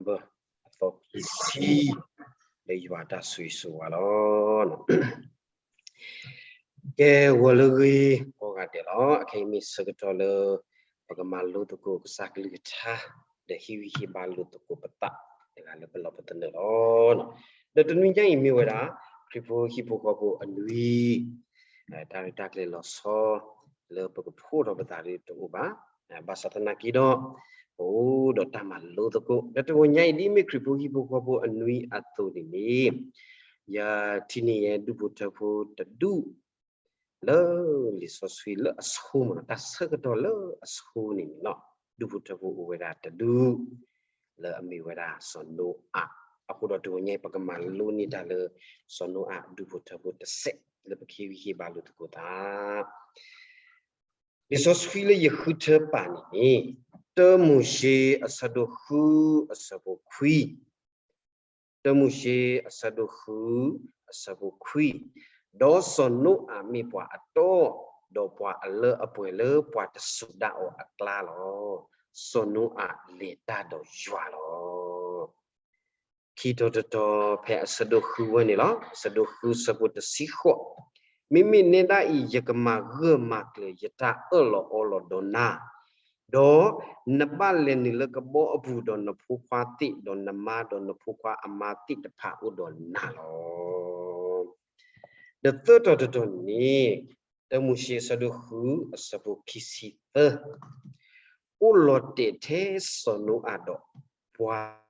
အသီခံဆံ လၢယွၤအတၢ်ဆိၣ်ဂ့ၤဆိၣ်ဝါလီၤ. ကဲ ဂီၤလၢအဂ့ၤ ကိးဂၤဒဲးလီၤ. အခဲအံၤမ့ၢ်ဆၢကတီၢ်လၢ ပကမၤလိသကိးကစၢ်ကလုၢ်ကထါ ဒီးဟ့ၣ်ဂံၢ်ဟ့ၣ်ဘါလိာ်သကိးပသး တဂၤလၢပလီၢ်ပသနၢၣ်လီၤ. ဒီးတနွံညါအံၤမ့ၢ်ဝဲဒၣ် ခရံာ်ဖိဟံၣ်ဖိဃီဖိအနွံ တၢ်ရဲၣ်တၢ်ကျဲၤလီၤဆီ လၢပကဖှိၣ်ထီၣ်ပသးဒ်တအိၣ်ဘၣ်. ဘၣ်ဆၣ်သနာ်က့ဒီး ပအိၣ်ဒီးတၢ်မၤလိသကိး ဒီးတဂီၤညါအံၤဒ်မ့ၢ်ခရံာ်ဖိဟံၣ်ဖိဃီဖိအနွံအသိးန့ၣ်န့ၣ် ယထံၣ်န့ၢ်ယဲဒူၣ်ဖိထၢဖိတဒူၣ် လၢလံာ်စီဆှံလၢအဆိမး တၢ်ဆၢကတီၢ်လၢအဆိန့ၣ်န့ၣ်လီၤ. ဒူၣ်ဖိထၢဖိအိၣ်ဝဲဒၣ်တဒူၣ် လၢအမ့ၢ်ဝဲဒၣ်စီၤနိအၤ. အဃိဒီးတဂီၤညါအံၤ ပကမၤလိန့ၢ်တၢ်လၢ စီၤနိအၤဒူၣ်ဖိထၢဖိတစဲး လၢပကဟ့ၣ်ဂံၢ်ဟ့ၣ်ဘါလိာ်သကိးသး လံာ်စီဆှံလၢယဃုထၢပာ်န့ၣ်န့ၣ် တၢမိၤၡ့အဆၢဒိၣ်ဃု အဆၢဖိခွံ, တၢမိၤၡ့အဆၢဒိၣ်ဃု အဆၢဖိခွံ, ဒီးစီၤနိအၤမ့ၢ်ပှၤအတီ, ဒီးပှၤအလၢအပှဲၤလၢပှၤတစူၢ်ဒၣ်အီၤအကျါလီၤ. စီၤနိအၤလဲၤတၢ်ဒီးယွၤလီၤ. ခံတီၤတတီၤ ဖဲအဆၢဒိၣ်ဃုဝဲန့ၣ်လီၤ. အဆၢဒိၣ်ဃု အဆၢဖိတဆံဃိး, မ့မ့ၢ်နဲဒၣ်အံၤ ယကမၤဂၢၢ်မၤကျၢၤယတၢ်အၢၣ်လီၤအီလီၤဒီးနၤ, ဒီးနဘၣ်လဲၤနုာ်လၢကဘီအပူၤဒီးနဖိခွါသ့ၣ်, ဒီးနမါဒီးနဖိခွါအမါသ့ၣ်တဖၣ်အိၣ်ဒီးနၤလီၤ. ဒီးသၢတီၤတတီၤန့ၣ် တၢမိၤၡ့အဆၢဒိၣ်ဃု အဆၢဖိခံဆံသၢ, အိၣ်လီၤတဲာ်ထဲစီၤနိအၤဒီးပှၤ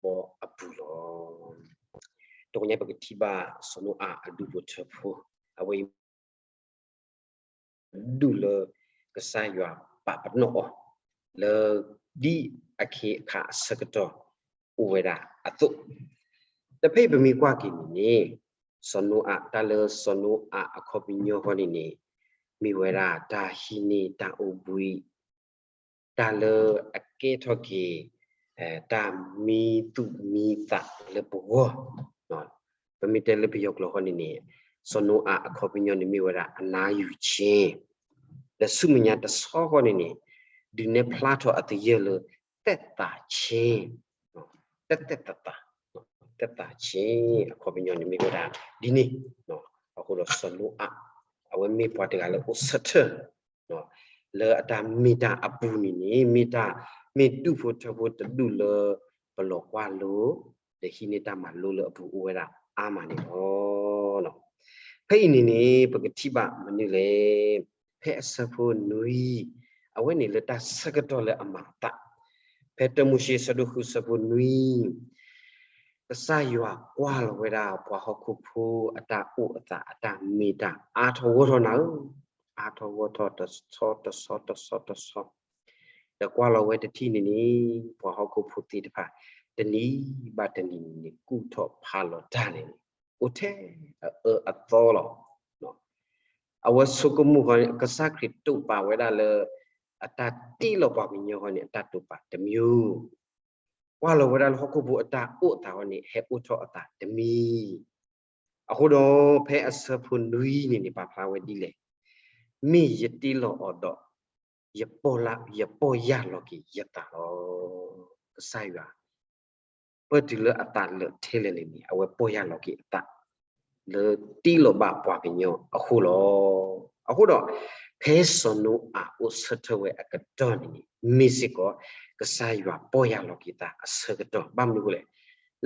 ဘီအပူၤလီၤ. တဂီၤညါပကထံၣ်ဘၣ်စီၤနိအၤအဒူၣ်ဖိထၢဖိ, အဝဲအံၤ ဒူၣ်လၢကစၢ်ယွၤပာ်ပနီၣ်အီၤ လၢဒ်အခ့အခါအဆၢကတီၢ်အိၣ်ဝဲဒၣ်အသိး, ဒီးဖဲအံၤပမ့ၢ်ကွၢ်က့ၤန့ၣ်န့ၣ် စီၤနိအၤ တၢ်လၢစီၤနိအၤအခီပညီဃီန့ၣ်န့ၣ် မ့ၢ်ဝဲဒၣ်တၢ်ဟံးန့ၢ်တၢ်အိၣ်ဘှံး တၢ်လၢအကဲထီၣ်က့ၤ တၢ်မံသူၣ်မံသးလၢပဂီၢ်, ပမ့ၢ်တဲလၢပယီၤကျိာ်ဃီန့ၣ်န့ၣ် စီၤနိအၤအခီပညီန့ၣ်မ့ၢ်ဝဲဒၣ်အနါယူၤဆ့, ဒီးဆူမဲာ်ညါတဆီဃီန့ၣ်န့ၣ် ဒုးနဲဖျါထီၣ်အသယၢၢ်လၢ သက်သာခြင်း, သက်သာ, သက်သာခြင်း အခီပညီန့ၣ်မ့ၢ်ဝဲဒၣ်ဒ်န့ၣ်, အဃိဒီးစီၤနိအၤ အဝဲမ့ၢ်ပှၤတဂၤလၢအိၣ်ဆၢထၢၣ် လၢအတၢ်မ့ၢ်တၢ်အပူၤန့ၣ်န့ၣ် မ့ၢ်တၢ် မ့ၢ်ဒူၣ်ဖိထၢဖိတဒူၣ်လၢ ပလီၤကွၢ်လိ ဒီးဟံးန့ၢ်တၢ်မၤလိလၢအပူၤအိၣ်ဝဲဒၣ်အါမးန့ၣ်လီၤ. ဖဲအံၤန့ၣ်န့ၣ် ပကထံၣ်ဘၣ်မနုၤလဲၣ်, ဖဲအဆၢဖိနွံ အဝဲန့ၣ်လၢတၢ်ဆၢကတီၢ်လၢအမၤအသး, ဖဲတၢမိၤၡ့အဆၢဒိၣ်ဃုအဆၢဖိနွံ ကစၢ်ယွၤကွၢ်လီၤဝဲဒၣ်ပှၤဟီၣ်ခိၣ်ဖိအတၢ်အိၣ်အသးအတၢ်မ့ၢ်တၢ်အါထီၣ်ဂီၢ်ထီၣ်နၤဧၢ, အါထီၣ်ဂီၢ်ထီၣ်တဆီတဆီတဆီတဆီ, ဒီးကွၢ်လီၤဝဲတထံၣ်န့ၣ်န့ၣ် ပှၤဟီၣ်ခိၣ်ဖိသ့ၣ်တဖၣ် တနံၤဘၣ်တနံၤန့ၣ်န့ၣ် ကူၣ်ထီၣ်ဖးလီၤတၢ်န့ၣ်န့ၣ် အိၣ်ထဲအအၢအသီလီၤ. အဝဲဆိကမိၣ်ဃီန့ၣ် ကစၢ်ခရံာ်တိာ်ပာ်ဝဲဒၣ်လၢ အတၢ်တ့လီၤပှၤကညီဃီန့ၣ် အတၢ်တိာ်ပာ်တမံၤ, ကွၢ်လီၤဝဲဒၣ်လၢဟီၣ်ခိၣ်ဖိအတၢ်အိၣ်အသးဃီန့ၣ် ဟဲအိၣ်ထီၣ်အသးတမံၤ, အဃိဒီးဖဲအဆၢဖိနွံန့ၣ်န့ၣ် ပာ်ဖျါဝဲဒ်လဲၣ်, မ့ၢ်ယတ့လီၤအီၤဒီး ယပီၢ်ယၢ်လီၤက့ၤယသးလီၤ. ကစၢ်ယွၤ ပၢၢ်တုၤလၢအသးလၢာ်ထဲလဲၣ်န့ၣ်န့ၣ် အဝဲပီၢ်ယၢ်လီၤက့ၤအသး လၢတ့လီၤဘၣ်ပှၤကညီအဃိလီၤ. အဃိဒီး ဖဲစီၤနိအၤအိၣ်ဆၢထၢၣ်ဝဲအကတီၢ်န့ၣ်န့ၣ် မ့ၢ်စ့ၢ်ကီး ကစၢ်ယွၤပီၢ်ယၢ်လီၤက့ၤသးအဆၢကတီၢ် ဘၣ်မနုၤအဃိလဲၣ်,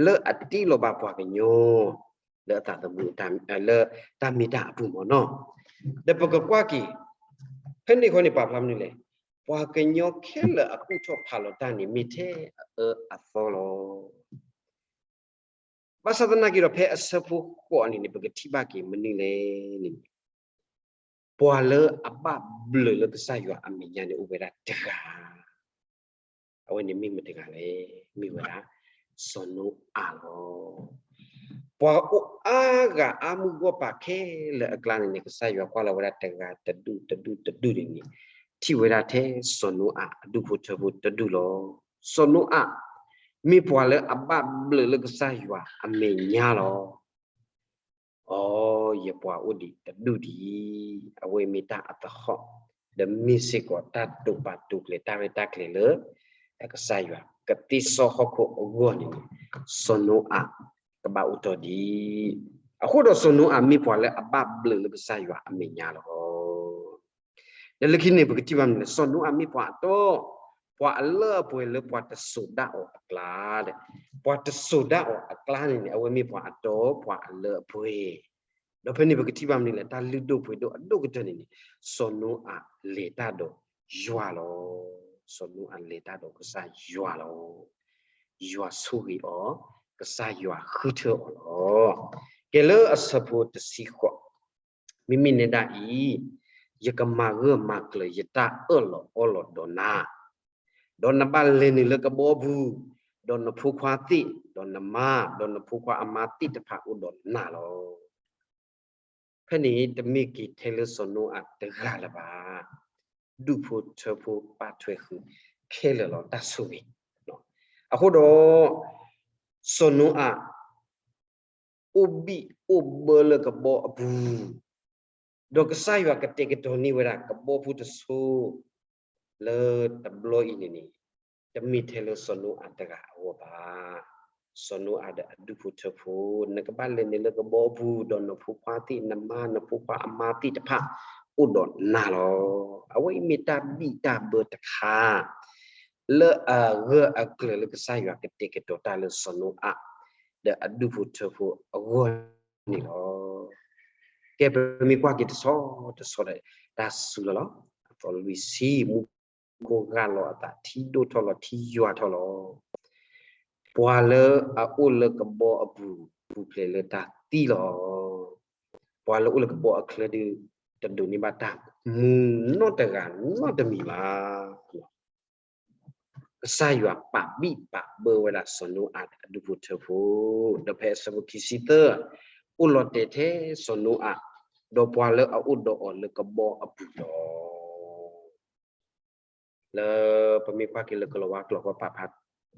လၢအတ့လီၤဘၣ်ပှၤကညီ လၢအသးသမူ လၢတၢ်မ့ၢ်တၢ်အပူၤမ့ၢ်နီၤ, ဒီးပကကွၢ်က့ၤ ဖဲန့ၣ်ဃီန့ၣ် ပာ်ဖျါမနုၤလဲၣ်, ပှၤကညီခဲလၢာ်အကူၣ်ထီၣ်ဖးလီၤတၢ်န့ၣ် မ့ၢ်ထဲအအၢအသီလီၤ. ဘၣ်ဆၣ်သနာ်က့ဒီး ဖဲအဆၢဖိဃိးန့ၣ်န့ၣ် ပကထံၣ်ဘၣ်က့ၤမနုၤလဲၣ်န့ၣ် ပှၤလၢအဘၣ်ဘျုးလၢကစၢ်ယွၤအမဲာ်ညါန့ၣ် အိၣ်ဝဲဒၣ်တဂၤ, အဝဲန့ၣ်မ့ၢ်မတဂၤလဲၣ်, မ့ၢ်ဝဲဒၣ် စီၤနိအၤလီၤ. ပှၤအိၣ်အါဂၤအါမုၢ်ဂီၢ်ပၤခဲလၢာ်အကျါန့ၣ်န့ၣ် ကစၢ်ယွၤကွၢ်လီၤဝဲဒၣ်တဂၤတဒူၣ်တဒူၣ်တဒူၣ်န့ၣ်န့ၣ် ထံၣ်ဝဲဒၣ်ထဲစီၤနိအၤအဒူၣ်ဖိထၢဖိတဒူၣ်လီၤ. စီၤနိအၤ မ့ၢ်ပှၤလၢအဘၣ်ဘျုးလၢကစၢ်ယွၤအမဲာ်ညါလီၤ. အိ ယပှၤအိၣ်ဒံးတဒူၣ်ဒံး, အဝဲမ့ၢ်တၢ်အသဟီၣ် ဒီးမ့ၢ်စ့ၢ်ကီးတၢ်တိာ်ပာ်တိာ်ကျဲၤတၢ်ရဲၣ်တၢ်ကျဲၤလၢ ကစၢ်ယွၤကသ့စီဟီၣ်ခိၣ်အဂီၢ်န့ၣ်န့ၣ် စီၤနိအၤကဘၣ်အိၣ်တီၢ်ဒံး. အဃိဒီးစီၤနိအၤမ့ၢ်ပှၤလၢအဘၣ်ဘျုးလၢကစၢ်ယွၤအမဲာ်ညါလီၤ. ဒီးလၢခံန့ၣ် ပကထံၣ်ဘၣ်မနုၤလဲၣ်, စီၤနိအၤမ့ၢ်ပှၤအတီ, ပှၤအလၢအပှဲၤလၢပှၤတစိၤဒၣ်အီၤအကျါဒီး ပှၤတစိၤဒၣ်အီၤအကျါန့ၣ်န့ၣ် အဝဲမ့ၢ်ပှၤအတီ ပှၤအလၢအပှဲၤ. ဒီးဖဲန့ၣ်ပကထံၣ်ဘၣ်မနုၤလဲၣ်, တၢ်လုၢ်ဒိၣ်ပှ့ၤဒိၣ်အဒိၣ်ကတၢၢ်န့ၣ်န့ၣ် စီၤနိအၤလဲၤတၢ်ဒီးယွၤလီၤ. စီၤနိအၤလဲၤတၢ်ဒီးကစၢ်ယွၤလီၤ. ယွၤဆိၣ်ဂ့ၤအီၤ, ကစၢ်ယွၤဃုထၢအီၤလီၤ. ကဲလၢအဆၢဖိတဆံဃိး, မ့မ့ၢ်နဲဒၣ်အံၤ, ယကမၤဂၢၢ်မၤကျၢၤယတၢ်အၢၣ်လီၤအီလီၤဒီးနၤ, ဒီးနဘၣ်လဲၤနုာ်လၢကဘီအပူၤ, ဒီးနဖိခွါသ့ၣ်, ဒီးနမါ, ဒီးနဖိခွါအမါသ့ၣ်တဖၣ်အိၣ်ဒီးနၤလီၤ. ဖဲန့ၣ်တမ့ၢ်က့ၤထဲလၢစီၤနိအၤတဂၤလၢၤဘၣ်. ဒူၣ်ဖိထၢဖိပာ်ထွဲဃုာ်ခဲလၢာ်လီၤတၢ်ဆိၣ်ဂ့ၤ. အဃိဒီး စီၤနိအၤ အိၣ်ဘံၣ်အိၣ်ဘၢလၢကဘီအပူၤ, ဒီးကစၢ်ယွၤကတဲာ်ကတီၤန့ၢ်ဝဲဒၣ်ကဘီဖိတဆိ လၢတဘျီအံၤန့ၣ်န့ၣ်, တမ့ၢ်ထဲလၢစီၤနိအၤတဂၤအဂီၢ်ဘၣ်. စီၤနိအၤဒီးအဒူၣ်ဖိထၢဖိ, နကဘၣ်လဲၤနုာ်လၢကဘီအပူၤ, ဒီးနဖိခွါသ့ၣ်, နမါ, နဖိခွါအမါသ့ၣ်တဖၣ် အိၣ်ဒီးနၤလီၤ. အဝဲအံၤမ့ၢ်တၢ်ဘံၣ်တၢ်ဘၢတခါ လၢအဂၢၢ်အကျၢၤလၢကစၢ်ယွၤကတဲာ်ကတီၤတၢ်လၢစီၤနိအၤ ဒီးအဒူၣ်ဖိထၢဖိအဂီၢ်န့ၣ်လီၤ. ကဲပမ့ၢ်ကွၢ်က့ၤတဆီတဆီဒီး တၢ်စူၤလီၤလီၤ. အသီလွံၢ်ဆံ, မူခိၣ်ဂၢ်လီၤအသး, ထံဒိၣ်ထီၣ်လီၤ, ထံယွၤထီၣ်လီၤ. ပှၤလၢအအိၣ်လၢကဘီအပူၤ ပူၤဖျဲးလၢတၢ်သံလီၤ. ပှၤလၢအိၣ်လၢကဘီအချၢဒုး တဒိးန့ၢ်ဘၣ်တၢ်မူနီတဂၤနီတမံၤဘၣ်. ကစၢ်ယွၤပာ်ဘံၣ်ပာ်ဘၢဝဲဒၣ်စီၤနိအၤဒီးအဒူၣ်ဖိထၢဖိ, ဒီးဖဲအဆၢဖိခံဆံသၢ, အိၣ်လီၤတဲာ်ထဲစီၤနိအၤ, ဒီးပှၤလၢအအိၣ်ဒီးအီၤလၢကဘီအပူၤလီၤ. လၢပမ့ၢ်ကွၢ်က့ၤလၢကလၤဝါကျိာ်ဃီ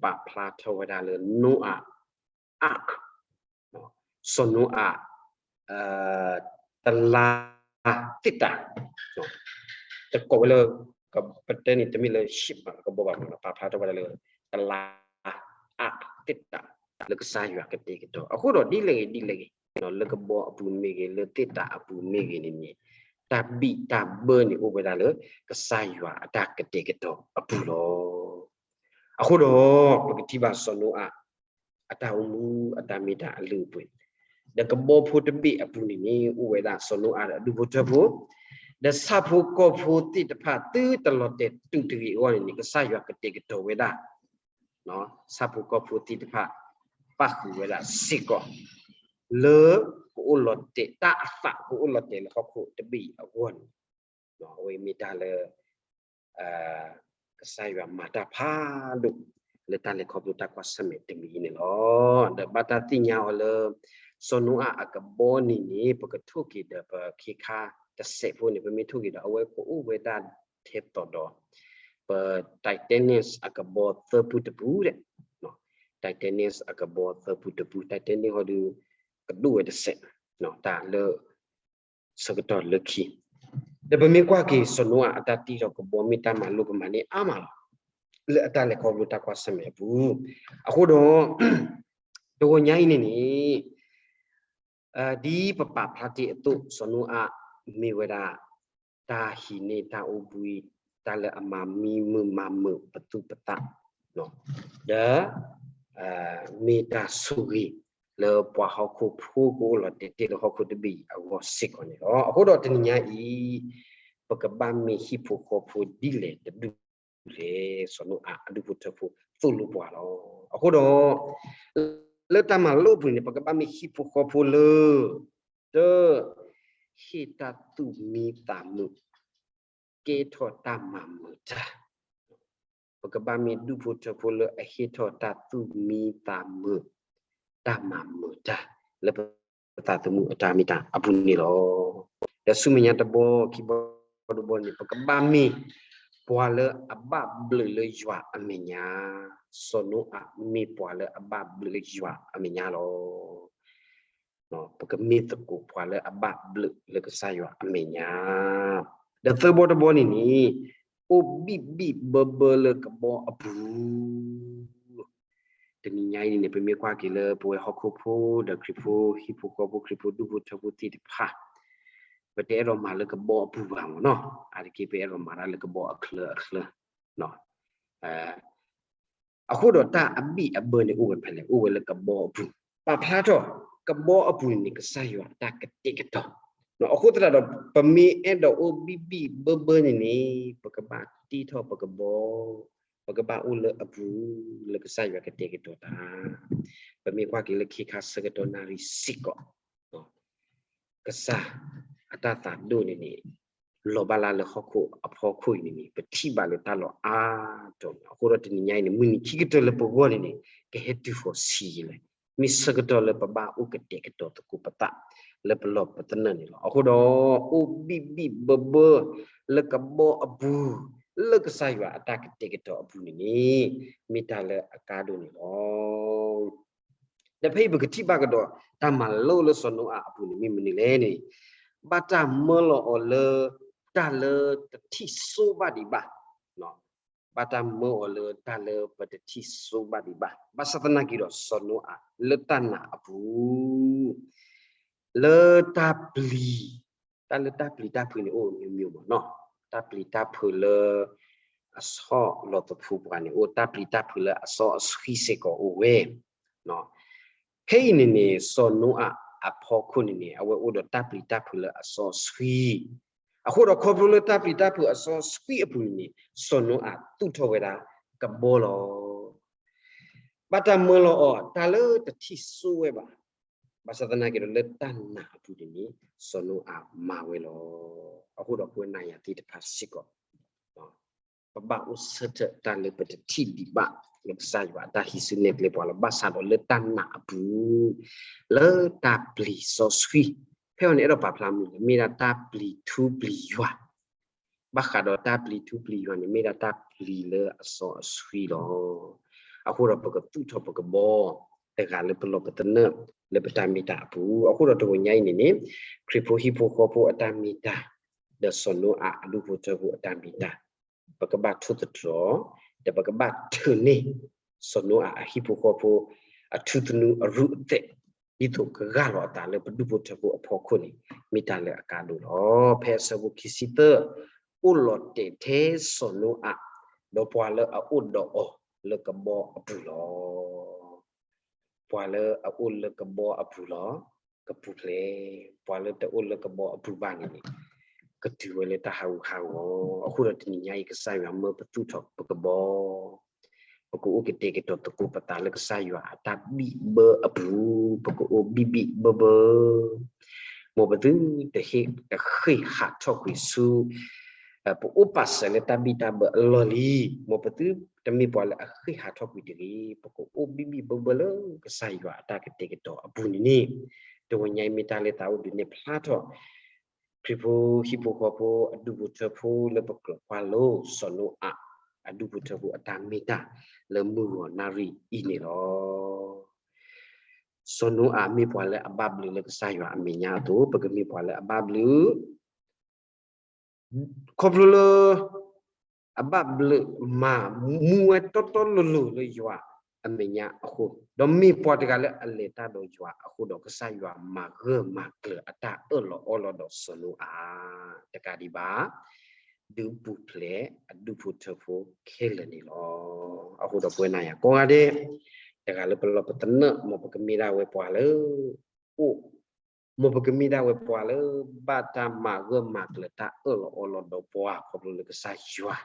ပာ်ဖျါထီၣ်ဝဲဒၣ်လၢ Noah Ark, စီၤနိအၤ တလါသ့ၣ်တၢ်, တကိးဝဲလၢ ပတဲန့ၣ် တမ့ၢ်လၢ ship ဘၣ် ကဘီဘၣ်မး ပာ်ဖျါထီၣ်ဝဲဒၣ်လၢ တလါ ark သ့ၣ်တၢ် လၢကစၢ်ယွၤကတဲာ်ကတီၤ. အဃိဒီးဒ်လဲၣ်ဂ့ၤဒ်လဲၣ်ဂ့ၤ လၢကဘီအပူၤမ့ၢ်ဂ့ၤ လၢသ့ၣ်တၢ်အပူၤမ့ၢ်ဂ့ၤန့ၣ်န့ၣ် တၢ်ဘံၣ်တၢ်ဘၢန့ၣ်အိၣ်ဝဲဒၣ်လၢ ကစၢ်ယွၤအတၢ်ကတဲာ်ကတီၤအပူၤလီၤ. အဃိဒီး ပကထံၣ်ဘၣ်စီၤနိအၤ အတၢ်အိၣ်မူအတၢ်မ့ၢ်တၢ်အလုၢ်အပှ့ၤ, ဒီးကဘီဖိတဘ့ၣ်အပူၤန့ၣ်န့ၣ် အိၣ်ဝဲဒၣ်စီၤနိအၤဒီးအဒူၣ်ဖိထၢဖိ, ဒီးဆၣ်ဖိကီၢ်ဖိသ့ၣ်တဖၣ် သုတလီၤတဲာ်တူာ်တဂ့ၤအဂီၢ်န့ၣ်န့ၣ် ကစၢ်ယွၤကတဲာ်ကတီၤဝဲဒၣ် ဆၣ်ဖိကီၢ်ဖိသ့ၣ်တဖၣ် ပၣ်ဃုာ်ဝဲဒၣ်စ့ၢ်ကီး လၢကအိၣ်လီၤတဲာ် တၢ်အသးကအိၣ်လီၤတဲာ်လၢဟီၣ်ခိၣ်တဘ့ၣ်အဂီၢ်န့ၣ်, အဝဲမ့ၢ်တၢ်လၢ ကစၢ်ယွၤမၤတၢ်ဖးဒိၣ် လၢတၢ်လဲၤခီဖျိတၢ်ကွၢ်ဆၢၣ်မဲာ်တမံၤအံၤန့ၣ်လီၤ. ဒီးဘၣ်တၢ်သ့ၣ်ညါအီၤလၢ စီၤနိအၤအကဘီန့ၣ်န့ၣ် ပကထိၣ်က့ၤဒီးပခ့ခါတစဲးဖိန့ၣ် ပမ့ၢ်ထိၣ်က့ၤဒီး အဝဲကအိၣ်ဝဲဒၣ်ထဲသိးဒီး ပ Titanic အကဘီသၢပူတပူဒီး Titanic အကဘီသၢပူတပူ, Titanic ဟီဒီး ကဒိၣ်ဝဲတစဲး တၢ်လၢ ဆၢကတီၢ်လၢခံ, ဒီးပမ့ၢ်ကွၢ်က့ၤ စီၤနိအၤအတၢ်တ့ထီၣ်ကဘီမ့ၢ်တၢ်မၤလိကမၤန့ၢ်အါမးလီၤ. လၢအတၢ်လဲၤခီဖျိတၢ်ကွၢ်ဆၢၣ်မဲာ်အပူၤ, အဃိဒီး တဂီၤညါအံၤန့ၣ်န့ၣ် ဒ်ပပာ်ဖျါတ့ၢ်အသိး စီၤနိအၤမ့ၢ်ဝဲဒၣ် တၢ်ဟံးန့ၢ်တၢ်အိၣ်ဘှံး တၢ်လၢအမၤမံမုာ်မၤမုာ်ပသူၣ်ပသး, ဒီး မ့ၢ်တၢ်ဆိၣ်ဂ့ၤ လၢပှၤဟီၣ်ခိၣ်ဖိကအိၣ်လီၤတဲာ်တ့ၢ်လၢဟီၣ်ခိၣ်တဘ့ၣ်အံၤအဂီၢ်စ့ၢ်ကီးန့ၣ်လီၤ. အဃိဒီးတနံၤညါအံၤ ပကဘၣ်မ့ၢ်ဟံၣ်ဖိဃီဖိဒ်လဲၣ်တဒူၣ်လဲၣ်, စီၤနိအၤအဒူၣ်ဖိထၢဖိ သိၣ်လိပှၤလီၤ. အဃိဒီး လၢတၢ်မၤလိအပူၤန့ၣ် ပကဘၣ်မ့ၢ်ဟံၣ်ဖိဃီဖိလၢ တၢ် ဟ့ၣ်တၢ်သူၣ်မံသးမုာ် ကဲထီၣ်တၢ်မၤမုာ်တၢ်, ပကဘၣ်မ့ၢ်ဒူၣ်ဖိထၢဖိလၢအဟ့ၣ်ထီၣ်တၢ်သူၣ်မံသးမုာ် တၢ်မၤမုာ်တၢ် လၢပသးသမူအတၢ်မ့ၢ်တၢ်အပူၤန့ၣ်လီၤ. ဒီးဆူမဲာ်ညါတဘီ ခံဘီတဘီန့ၣ် ပကဘၣ်မ့ၢ် ပှၤလၢအဘၣ်ဘျုးလၢယွၤအမဲာ်ညါ, စီၤနိအၤမ့ၢ်ပှၤလၢအဘၣ်ဘျုးလၢယွၤအမဲာ်ညါလီၤ. ပကမ့ၢ်သကိးပှၤလၢအဘၣ်ဘျုးလၢကစၢ်ယွၤအမဲာ်ညါ, ဒီးသၢဘီတဘီန့ၣ်န့ၣ် အိၣ်ဘံၣ်ဘံၣ်ဘၢဘၢလၢကဘီအပူၤ. တနံၤညါအံၤန့ၣ် ပမ့ၢ်ကွၢ်က့ၤလၢပဝဲဟီၣ်ခိၣ်ဖိ ဒီးခရံာ်ဖိဟံၣ်ဖိဃီဖိ ခရံာ်ဖိဒူၣ်ဖိထၢဖိသ့ၣ်တဖၣ် ပတအဲၣ်ဒိးမၤလၢကဘီအပူၤဘၣ်မ့ၢ်နီၤ. အါတက့ၢ်ပအဲၣ်ဒိးမၤတၢ်လၢကဘီအချၢအချၢ အဃိဒီးတၢ်အဘံၣ်အဘၢန့ၣ်အိၣ်ဝဲဖဲလဲၣ်, အိၣ်ဝဲလၢကဘီအပူၤ. ပာ်ဖျါထီၣ် ကဘီအပူၤန့ၣ်န့ၣ် ကစၢ်ယွၤအတၢ်ကတဲာ်ကတီၤ. အဃိသတးဒီး ပမ့ၢ်အဲၣ်ဒိးအိၣ်ဘံၣ်ဘံၣ်ဘၢဘၢန့ၣ်န့ၣ် ပကဘၣ်တ့ထီၣ်ပကဘီ, ပကဘၣ်အိၣ်လၢအပူၤ လၢကစၢ်ယွၤကတဲာ်ကတီၤတၢ်. ပမ့ၢ်ကွၢ်က့ၤလၢခ့ခါဆၢကတီၢ်နၣ်ရံၣ်စ့ၢ်ကီး ကစၢ်အတၢ်သးဒိၣ်န့ၣ်န့ၣ် လီၤဘၣ်လၢ်လၢဟီၣ်ခိၣ်အဖီခိၣ်အံၤန့ၣ်န့ၣ် ပထံၣ်ဘၣ်လၢတၢ်လီၢ်အါတီၤန့ၣ်. အဃိဒီးတနံၤညါအံၤန့ၣ် မုၢ်နံၤခံကတၢၢ်လၢပဂီၢ်န့ၣ်န့ၣ် ကဟဲတုၤဃီၤဆံးယံာ်လဲၣ်, မ့ၢ်ဆၢကတီၢ်လၢပဘၣ်အိၣ်ကတဲာ်ကတီၤသကိးပသး လၢပလီၢ်ပသနၢၣ်န့ၣ်လီၤ. အဃိဒီး အိၣ်ဘံၣ်ဘံၣ်ဘၢဘၢ လၢကဘီအပူၤ လၢကစၢ်ယွၤအတၢ်ကတဲာ်ကတီၤအပူၤန့ၣ်န့ၣ် မ့ၢ်တၢ်လၢအကါဒိၣ်န့ၣ်လီၤ. ဒီးဖဲအံၤပကထံၣ်ဘၣ်ကဒီး တၢ်မၤလိလၢစီၤနိအၤအပူၤန့ၣ် မ့ၢ်မနုၤလဲၣ်န့ၣ် ဘၣ်တၢ်မၢလီၤအီၤလၢ တၢ်လၢတထံၣ်စိဘၣ်ဒံးဘၣ်, ဘၣ်တၢ်မၢအီၤလၢတၢ်လၢပတထံၣ်စိဘၣ်ဒံးဘၣ်. ဘၣ်ဆၣ်သနာ်က့ဒီး စီၤနိအၤလၢတၢ်နာ်အပူၤ လၢတၢ်ပျံၤ, တၢ်လၢတၢ်ပျံၤတၢ်ဖုးန့ၣ် အိၣ်မျိုးမျိုးမ့ၢ်နီၤ. တၢ်ပျံၤတၢ်ဖုးလၢ အဆီၣ်လီၤသဖှိပှၤန့ၣ် အိၣ်တၢ်ပျံၤတၢ်ဖုးလၢအစီအဆှံစ့ၢ်ကီးအိၣ်ဝဲ. ဖဲအံၤန့ၣ်န့ၣ် စီၤနိအၤအဖီခိၣ်န့ၣ်န့ၣ် အဝဲအိၣ်ဒီးတၢ်ပျံၤတၢ်ဖုးလၢအစီအဆှံ အဃိဒီးခီဖျိလၢတၢ်ပျံၤတၢ်ဖုးအစီအဆှံအပူၤန့ၣ်န့ၣ် စီၤနိအၤသူၣ်ထီၣ်ဝဲဒၣ်ကဘီလီၤ. ဘၣ်တၢ်မၢလီၤအီၤ တၢ်လၢတထံၣ်စိဝဲဘၣ်. ဘၣ်ဆၣ်သနာ်က့ဒီးလၢတၢ်နာ်အပူၤန့ၣ်န့ၣ် စီၤနိအၤမၤဝဲလီၤ. အဃိဒီးပဝဲနၤယၤသ့ၣ်တဖၣ်စ့ၢ်ကီး ပဘၣ်အိၣ်ဆၢထၢၣ်တၢ်လၢပတထံၣ်ဒံးဘၣ် လၢကစၢ်ယွၤအတၢ်ဟံးစုနဲၣ်ကျဲပှၤလီၤ. ဘၣ်ဆၣ်ဒီးလၢတၢ်နာ်အပူၤ လၢတၢ်ပျံၤစီဆှံ, ဖဲအံၤန့ၣ် အဲၣ်ဒိးပာ်ဖျါမနုၤလဲၣ်, မ့ၢ်ဒၣ်တၢ်ပျံၤထူပျံၤယွၤ. ဘၣ်ဃးဒီးတၢ်ပျံၤထူပျံၤယွၤန့ၣ် မ့ၢ်ဒၣ်တၢ်ပျံၤလၢအစီအဆှံလီၤ. အဃိဒီးပကသူၣ်ထီၣ်ပကဘီ တဂၤလၢပလီၢ်ပသနၢၣ် လၢပတၢ်မ့ၢ်တၢ်အပူၤ. အဃိဒီးတဂီၤညါအံၤန့ၣ်န့ၣ် ခရံာ်ဖိဟံၣ်ဖိဃီဖိအတၢ်မ့ၢ်တၢ် ဒီးစီၤနိအၤအဒူၣ်ဖိထၢဖိအတၢ်မ့ၢ်တၢ် ပကဘၣ်ထိၣ်သတြီၤ ဒီးပကဘၣ်ထုးန့ၢ် စီၤနိအၤအဟံၣ်ဖိဃီဖိ အထူသနူအရူၢ်အသဲး ဒ်သိးကဂၢ်လီၤအသးလၢပဒူၣ်ဖိထၢဖိအဖီခိၣ်န့ၣ် မ့ၢ်တၢ်လၢအကါဒိၣ်လီၤ. ဖဲအဆၢဖိခံဆံသၢ အိၣ်လီၤတဲာ်ထဲစီၤနိအၤ ဒီးပှၤလၢအအိၣ်ဒီးအီၤလၢကဘီအပူၤလီၤ. ပှၤလၢအအိၣ်လၢကဘီအပူၤလီၤ ကပူၤဖျဲး, ပှၤလၢတအိၣ်လၢကဘီအပူၤဘၣ်န့ၣ်န့ၣ် ကတုၤဝဲလၢတၢ်ဟးဂူာ်ဟးဂီၤ. အဃိဒီးတနံၤညါအံၤ ကစၢ်ယွၤမၢပသူၣ်ထီၣ်ပကဘီ ပကအိၣ်ကတဲာ်ကတီၤသကိးပသးလၢကစၢ်ယွၤအတၢ်ဘံၣ်ဘၢအပူၤ, ပကအိၣ်ဘံၣ်ဘံၣ်ဘၢဘၢ မ်ပသုတဟ့ၣ်တဃ့ၢ်ဟးထီၣ်ကွံာ်ဆူ ပအိၣ်ပာ်စၢၤလၢတၢ်ဘံၣ်တၢ်ဘၢအလီၢ်လံ. မ်ပသုတမ့ၢ်ပှၤလၢအဃ့ၢ်ဟးထီၣ်ကွံာ်တဂ့ၤ, ပကအိၣ်ဘံၣ်ဘံၣ်ဘၢဘၢလၢကစၢ်ယွၤအတၢ်ကတဲာ်ကတီၤအပူၤန့ၣ်န့ၣ်, တဂီၤညါအံၤမ့ၢ်တၢ်လၢသးအိၣ်ဒုးနဲၣ်ဖျါထီၣ် ခရံာ်ဖိဟံၣ်ဖိဃီဖိအဒူၣ်ဖိထၢဖိလၢပကြၢးကွၢ်လိ စီၤနိအၤအဒူၣ်ဖိထၢဖိအတၢ်မ့ၢ်တၢ်လၢမုၢ်ဂီၤနၣ်ရံၣ်အံၤန့ၣ်လီၤ. စီၤနိအၤမ့ၢ်ပှၤလၢအဘၣ်ဘျုးလၢကစၢ်ယွၤအမဲာ်ညါအသိး ပကမ့ၢ်ပှၤလၢအဘၣ်ဘျုး ခီဖျိလၢ အဘၣ်ဘျုးမၤမူဝဲတီတီလိၤလိၤလၢယွၤအမဲာ်ညါအဃိ, ဒီးမ့ၢ်ပှၤတဂၤလၢအလဲၤတၢ်ဒီးယွၤအဃိဒီး ကစၢ်ယွၤမၤဂၢၢ်မၤကျၢၤအတၢ်အၢၣ်လီၤအီလီၤဒီးစီၤနိအၤ တကးဒံးဘၣ် ဒုးပူၤဖျဲးအဒူၣ်ဖိထၢဖိခဲလၢာ်န့ၣ်လီၤ. အဃိဒီးပဝဲနၤယၤကိးဂၤဒဲး တဂၤလၢပလီၢ်ပသနၢၣ် မ်ပကမ့ၢ်ဒၣ်ဝဲပှၤလၢ အိၣ် မ်ပကမ့ၢ်ဒၣ်ဝဲပှၤလၢ ဘၣ်တၢ်မၤဂၢၢ်မၤကျၢၤတၢ်အၢၣ်လီၤအီလီၤဒီးပှၤခီဖျိလၢကစၢ်ယွၤ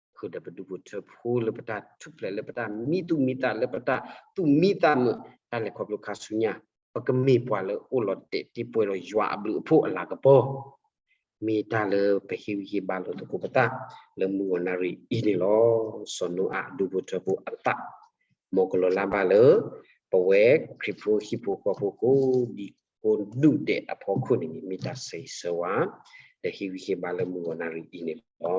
ဃုာ်ဒီးပဒူၣ်ဖိထၢဖိလၢပတၢ်ထူၣ်ဖျဲးလၢပတၢ်မံသူၣ်မံသးလၢပတၢ်သူၣ်မံသးမုာ် တၢ်လဲၤခီဖျိခါဆူညါ ပကမ့ၢ်ပှၤလၢအိၣ်လီၤတဲာ်တ့ၢ်ပှဲၤဒီးယွၤအဘျုးအဖှိၣ်အလၤကပီၤ မ့ၢ်တၢ်လၢပဟ့ၣ်ဂံၢ်ဟ့ၣ်ဘါလိာ်သကိးပသး လၢမုၢ်ဂီၤနၣ်ရံၣ်အံၤန့ၣ်လီၤ. စီၤနိအၤအဒူၣ်ဖိထၢဖိအသး မ်ကလီၤလၢ်ဘၣ်လၢ ပဝဲခရံာ်ဖိဟံၣ်ဖိဃီဖိကိးဒံကိးဒူၣ်ဒဲးအဖီခိၣ်န့ၣ်န့ၣ် မ့ၢ်တၢ်ဆၢဂ့ၤဆၢဝါ ဒီးဟ့ၣ်ဂံၢ်ဟ့ၣ်ဘါလၢမုၢ်ဂီၤနၣ်ရံၣ်အံၤန့ၣ်လီၤ.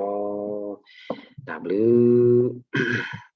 တၢ်ဘျုး